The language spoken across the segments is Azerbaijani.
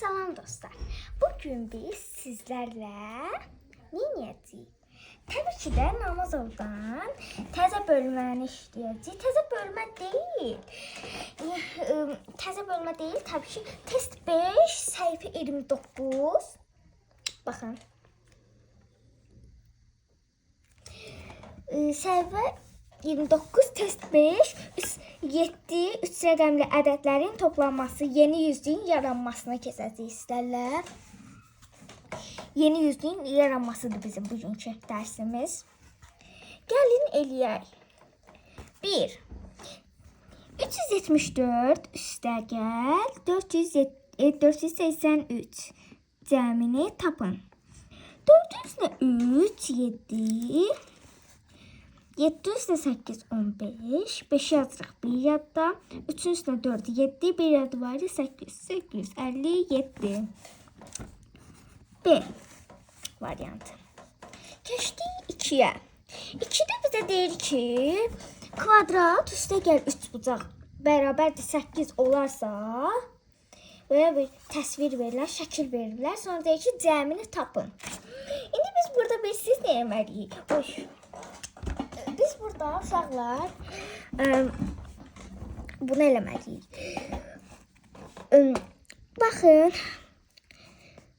Salam dostlar. Bugün biz sizlerle ne edəcəyik? Təbii ki də Namazovdan təzə bölməni işləyəcəyik. Təzə bölmə deyil. Təzə bölmə deyil, təbii ki, test 5, səhifə 29. Baxın. Səhifə 29, test 5, 7, 3 rəqəmli ədədlərin toplanması, yeni yüzlüyün yaranmasına keçəcəyik sizlərlə. Yeni yüzlüyün yaranmasıdır bizim bugünkü dərsimiz. Gəlin eləyək. 1. 374 üstəgəl 483 cəmini tapın. 4 üstünə 3, 7, 7 üstünə 8, 15, 5 yazırıq bir yadda, 3 üstünə 4, 7, bir yadda var idi 8, 857. B variantı. Keçdik 2-yə. 2-də bizə deyir ki, kvadrat üstəgəl 3 bucaq bərabərdir 8 olarsa, belə bir təsvir verirlər, şəkil verirlər. Sonra deyir ki, cəmini tapın. İndi biz burada bilirsiniz nə etməliyik? Oy. Biz burada uşaqlar bunu eləməliyik. Baxın,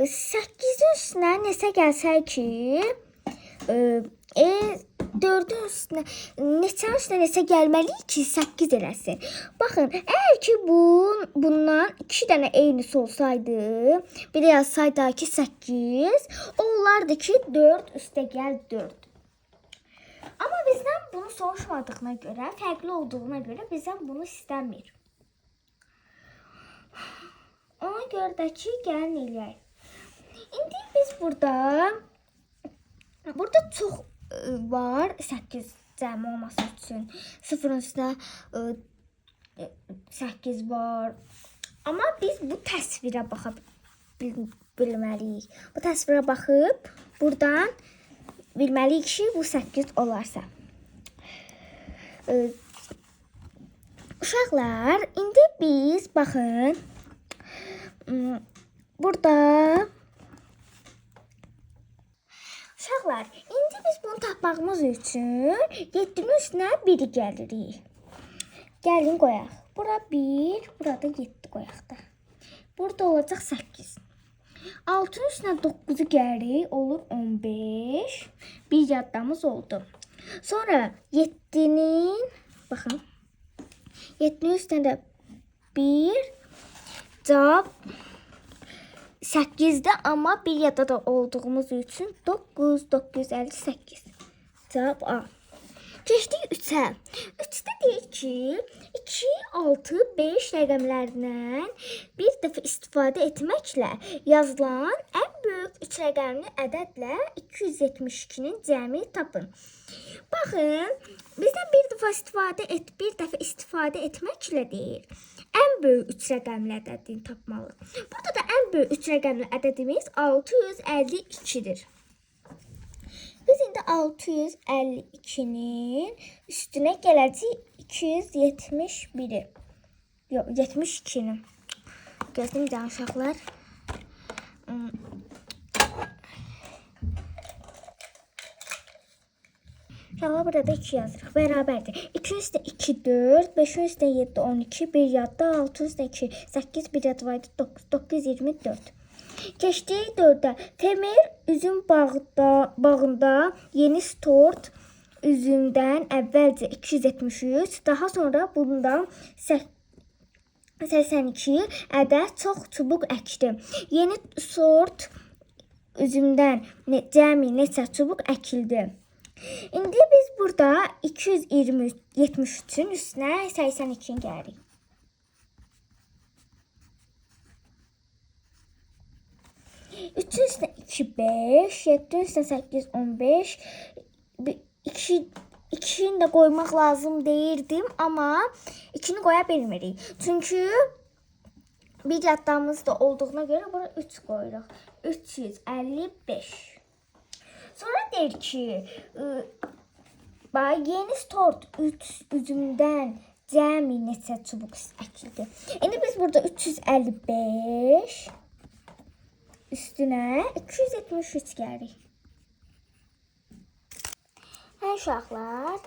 8-in üstünə neçə gəlsə ki, 4-ün üstünə neçənin üstünə neçə gəlməliyik ki, 8 eləsin. Baxın, əgər ki bundan 2 dənə eynisi olsaydı, bir də yazsaydı ki 8, o olardı ki 4 üstəgəl 4. Amma bizdən bunu soruşmadığına görə, fərqli olduğuna görə bizdən bunu istəmir. Ona görə də ki, gəlin eləyək. İndi biz burada çox var 8 cəmi olması üçün. 0-ın üstünə 8 var. Amma biz bu təsvirə baxa bilməliyik. Bu təsvirə baxıb buradan bilməliyik ki, bu 8 olarsa. Uşaqlar, indi biz baxın burada uşaqlar, indi biz bunu tapmağımız üçün 7-nin üstünə 1 gəlirik. Gəlin qoyaq. Bura 1, burada 7 qoyaq da. Burada olacaq 8. 6-nın üstünə 9-u gəlirik, olur 15. Bir yaddamız oldu. Sonra 7-nin, baxın, 7-nin üstünə də 1, cavab 8-də, amma bir yadda da olduğumuz üçün 9, 958. Cavab A. Keçdik 3-ə. 3-də deyir ki, 2, 6, 5 rəqəmlərindən bir dəfə istifadə etməklə yazılan ən böyük 3 rəqəmli ədədlə 272-nin cəmini tapın. Baxın, bizdən bir dəfə istifadə etməklə deyir. Ən böyük 3 rəqəmli ədədini tapmalıyıq. Burada da ən böyük 3 rəqəmli ədədimiz 652-dir. Biz indi 652-nin üstünə gələcəyik 271-i. Yox, 72-nin. Gözləyim də uşaqlar. Uşaqlar, burada da 2 yazırıq. Bərabərdir. 2 üstə 2, 4, 5 üstə 7, 12, 1 yadda, 6 üstə 2, 8, 1 yadda var idi, 9, 924. Keçdik 4-ə. Fermer üzüm bağında yeni sort üzümdən əvvəlcə 273, daha sonra bundan 82 ədəd çox çubuq əkdi. Yeni sort üzümdən cəmi neçə çubuq əkildi? İndi biz burada 273-ün üstünə 82-ni gəlirik. 3-ün üstünə 2, 5, 7-nin üstünə 8, 15, 2-ni də qoymaq lazım deyirdim, amma 2-ni qoya bilmirik. Çünki bir yaddamız da olduğuna görə bura 3 qoyuruq. 355. Sonra deyir ki, yeni sort 3 üzümdən cəmi neçə çubuq əkildi? İndi biz burada 355 Üstünə 273 gəlirik. Hə uşaqlar,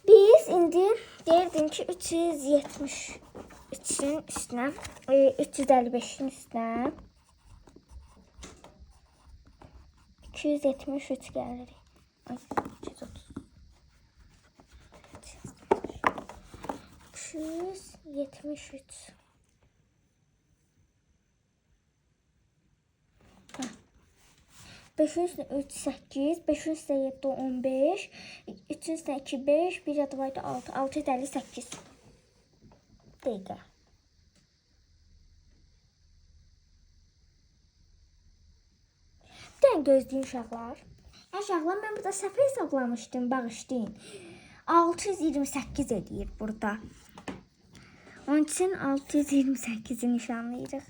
biz indi deyirdim ki 373-ün üstünə, 355-in üstünə 273 gəlirik. Ay, 330. 273. Hə. 5-in üstünə 3, 8, 5-in üstünə 7, 15, 3-ün üstünə 2, 5, 1 adı var idi 6, 658 dəqiqə. Bir dənə gözləyin uşaqlar. Hə, uşaqlar, mən burada səhv hesablamışdım, bağışlayın. 628 eləyir burada. Onun üçün 628-i nişanlayırıq.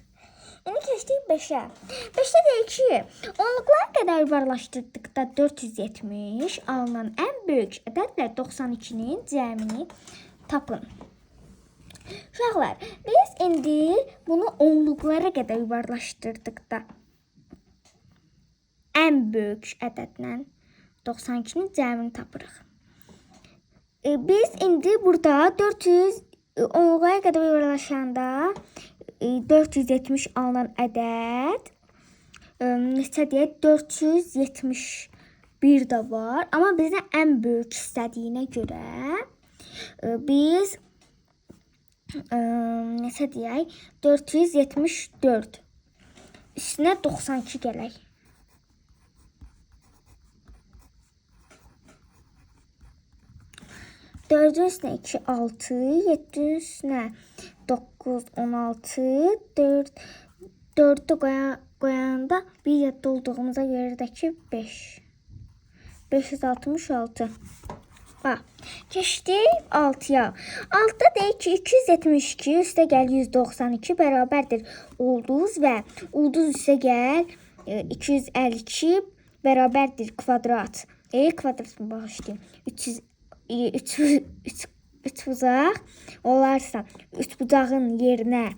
İndi keçdik 5-ə. 5-də deyir ki, onluqlara qədər yuvarlaşdırdıqda 470 alınan ən böyük ədədlə 92-nin cəmini tapın. Uşaqlar, biz indi bunu onluqlara qədər yuvarlaşdırdıqda ən böyük ədədlə 92-nin cəmini tapırıq. Biz indi burada 400 onluqlara qədər yuvarlaşanda 470 alınan ədəd neçə deyək, 471 də var. Amma bizə ən böyük istədiyinə görə biz neçə deyək, 474 üstünə 92 gələk. 4-ün üstünə 2, 6, 7-nin üstünə 9, 16, 4, 4-ü qoyanda bir yadda olduğumuza görə də ki 5. 566. Bax, keçdik 6-ya. 6-da deyir ki 272 üstə gəl 192 bərabərdir ulduz və ulduz üstə gəl 252 bərabərdir kvadrat. Kvadrat mı bağışlayayım? 3 bucaq olarsa 3 bucağın yerinə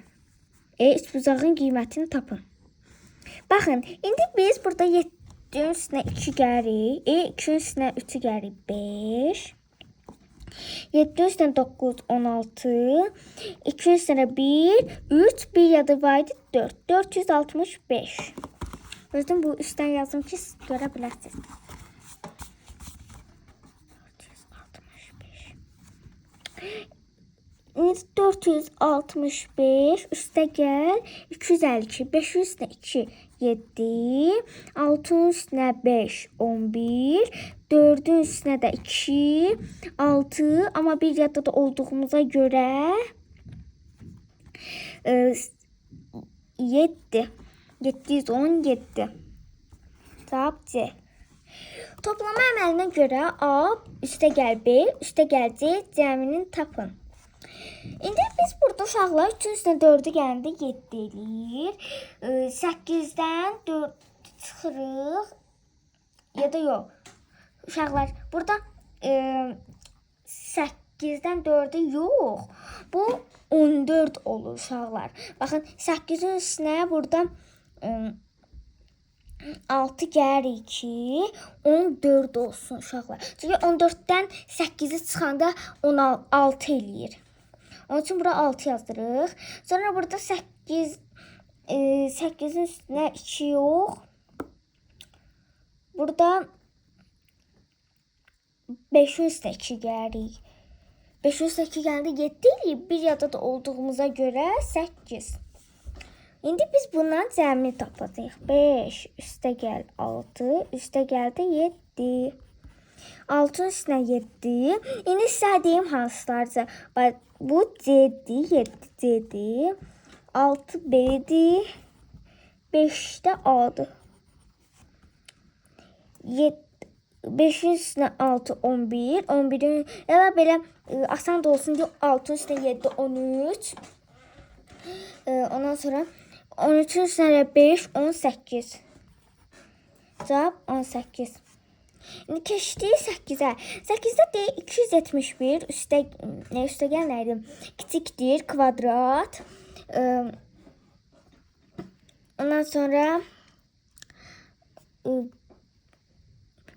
3 bucağın qiymətini tapın. Baxın, indi biz burada 7-nin üstünə 2 gəlirik. 2-nin üstünə 3-ü gəlirik 5. 7-nin üstünə 9, 16. 2-nin üstünə 1, 3, 1 yadı var idi 4. 465. Özüm bu üstdən yazdım ki, siz görə biləsiniz. 465. İndi 465 üstə gəl 252, 5-in üstünə 2, 7, 6-nın üstünə 5, 11, 4-ün üstünə də 2, 6, amma bir yadda da olduğumuza görə 7, 717. Cavab C. Toplama əməlinə görə A üstə gəl B, üstə gəl C cəminin tapın. İndi biz burada uşaqlar 3-ün üstünə 4-ü gələndə 7 eləyir. 8-dən 4 çıxırıq. Ya da yox. Uşaqlar burada 8-dən 4-ü yox. Bu 14 olur uşaqlar. Baxın 8-in üstünə burada 6 gəlir ki 14 olsun uşaqlar. Çünki 14-dən 8-i çıxanda 16 eləyir. Onun üçün bura 6 yazdırıq. Sonra burada 8-in üstünə 2 yox. Burada 5-in üstünə 2 gəlirik. 5-in üstünə 2 gələndə 7 eləyir. Bir yadda da olduğumuza görə 8. İndi biz bundan cəmini tapacağıq. 5 üstə gəl 6, üstə gəldi 7. 6-nın üstünə 7. İndi sizə deyim hansılarca. Bax, bu C-dir, 7 C-dir. 6 B-dir. 5 də A-dır. 5-in üstünə 6, 11. 11-in, ya da belə asan da olsun deyə 6-nın üstünə 7, 13. Ondan sonra 13-ün üstünə 5, 18. Cavab 18. İndi keçdik 8-ə. 8-də deyir 271 üstə, nə üstə gəl nə idi? Kiçikdir, kvadrat. Ondan sonra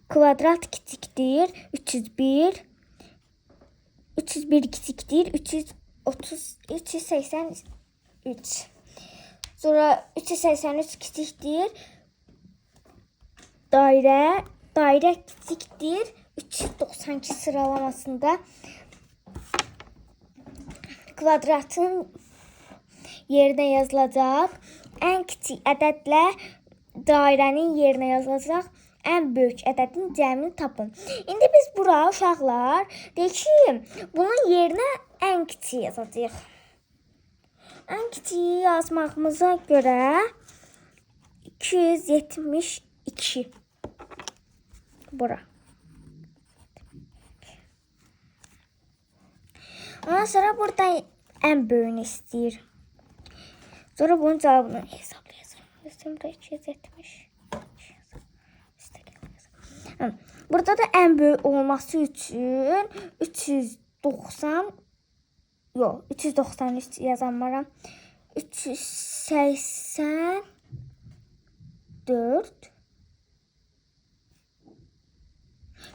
kvadrat kiçikdir 301. 301 kiçikdir 330 383. Sonra 383 kiçikdir. Dairə kiçikdir 392 sıralamasında kvadratın yerinə yazılacaq. Ən kiçik ədədlə dairənin yerinə yazılacaq. Ən böyük ədədin cəmini tapın. İndi biz bura uşaqlar deyək ki, bunun yerinə ən kiçiyi yazacağıq. Ən kiçiyi yazmağımıza görə 272 bura. Ondan sonra buradan ən böyüyünü istəyir. Sonra bunun cavabını hesablayacağım. Bura 270. Burada da ən böyük olması üçün 390, yox, 393 yazamaram. 384.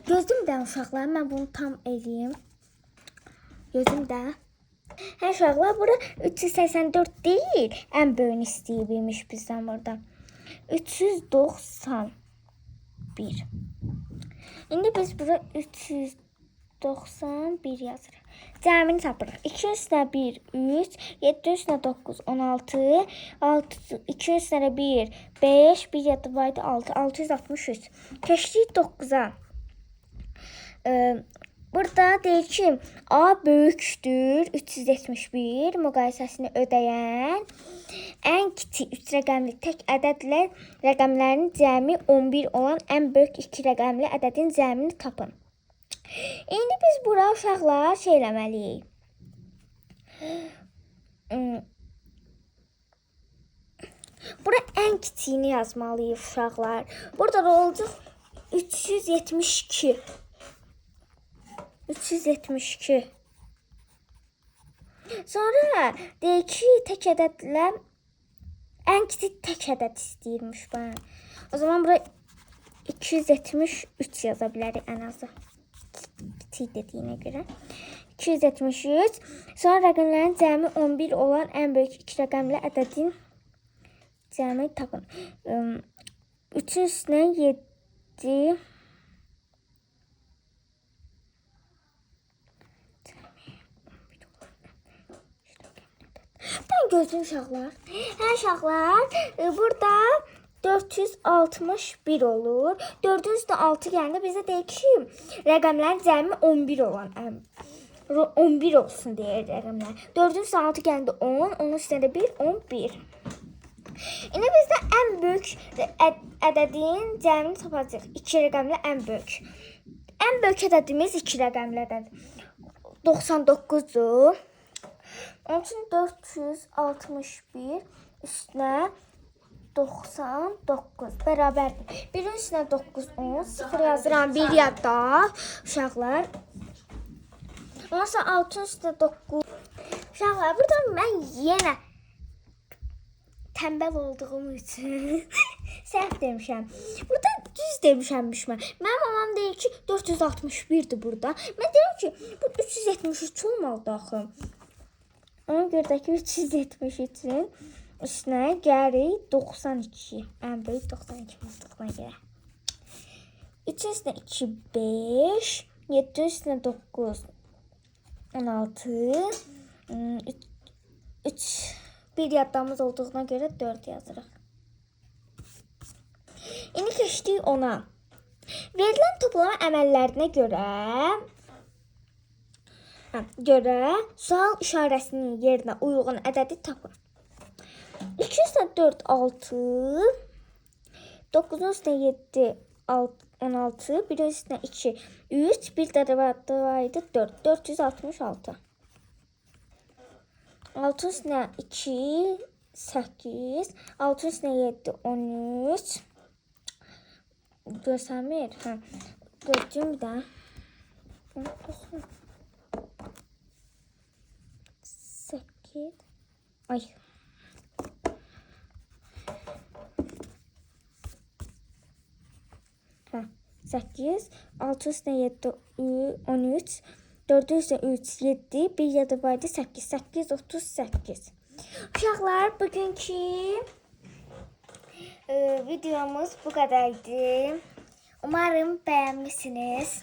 Gözüm də uşaqlar, mən bunu tam eləyim. Gözüm də. Hə uşaqlar, bura 384 deyil, ən böyüyünü istəyib imiş bizdən burada. 391. İndi biz bura 391 yazırıq. Cəmini tapırıq. 2 üstünə 1, 3, 7 üstünə 9, 16, 6, 2 üstünə 1, 5, 1 7 var idi 6, 663. Keçdik 9-a. Burada deyir ki, A böyükdür 371 müqayisəsini ödəyən ən kiçik 3 rəqəmli tək ədədlə rəqəmlərin cəmi 11 olan ən böyük 2 rəqəmli ədədin cəmini tapın. İndi biz bura uşaqlar şey eləməliyik. Bura ən kiçiyini yazmalıyıq uşaqlar. Burada da olacaq 372. 372. Sonra deyir ki, tək ədədlə ən kiçik tək ədəd istəyirmiş bana. O zaman bura 273 yaza bilərik ən azı. Kiçik dediyinə görə. 273. Sonra rəqəmlərin cəmi 11 olan ən böyük 2 rəqəmli ədədin cəmi tapın. 3-ün üstünə 7. Ben gözüm uşaqlar. Hə uşaqlar, burada 461 olur. 4-ün üstünə 6 gələndə bizə deyir ki, rəqəmlərin cəmi 11 olan, 11 olsun deyir rəqəmlər. 4-ün üstünə 6 gələndə 10, onun üstünə də 1, 11. İndi bizdə ən böyük ədədin cəmini tapacağıq. 2 rəqəmli ən böyük. Ən böyük ədədimiz 2 rəqəmli ədəd. 99-dur. Onun üçün 461 üstünə 99 bərabərdir. 1-in üstünə 9, 10, 0 yazıram, 1 yadda uşaqlar. Ondan sonra 6-ın üstünə 9. Uşaqlar, buradan mən yenə tənbəl olduğum üçün səhv demişəm. Burada düz demişəmmiş mən. Mənim mamam deyir ki, 461-dir burada. Mən deyirəm ki, bu 373 olmalıdır axı. Ona görə də ki, 373-ün üstünə gəlirik 92. Ən böyük 92 olduğuna görə. 3-ün üstünə 2, 5. 7-nin üstünə 9, 16. 3, 1 yaddamız olduğuna görə 4 yazırıq. İndi keçdik ona. Verilən toplama əməllərinə görə sual işarəsinin yerinə uyğun ədədi tapın. 2 üstünə 4, 6, 9-un üstünə 7, 16, 1-in üstünə 2, 3, bir də var idi 4, 466. 6 üstünə 2, 8, 6 üstünə 7, 13. Görsənmir. Hə. Gördüm bir də. 8. Ay. 8, 6 üstünə 7, 13, 4 üstünə 3, 7, 1 yadda var idi 8, 8, 38. Uşaqlar, bugünkü videomuz bu kadardı. Umarım beğenmişsiniz.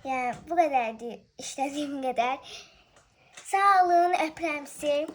Yani bu kadardı işlediğim kadar. Sağ olun, öpürəm sizi.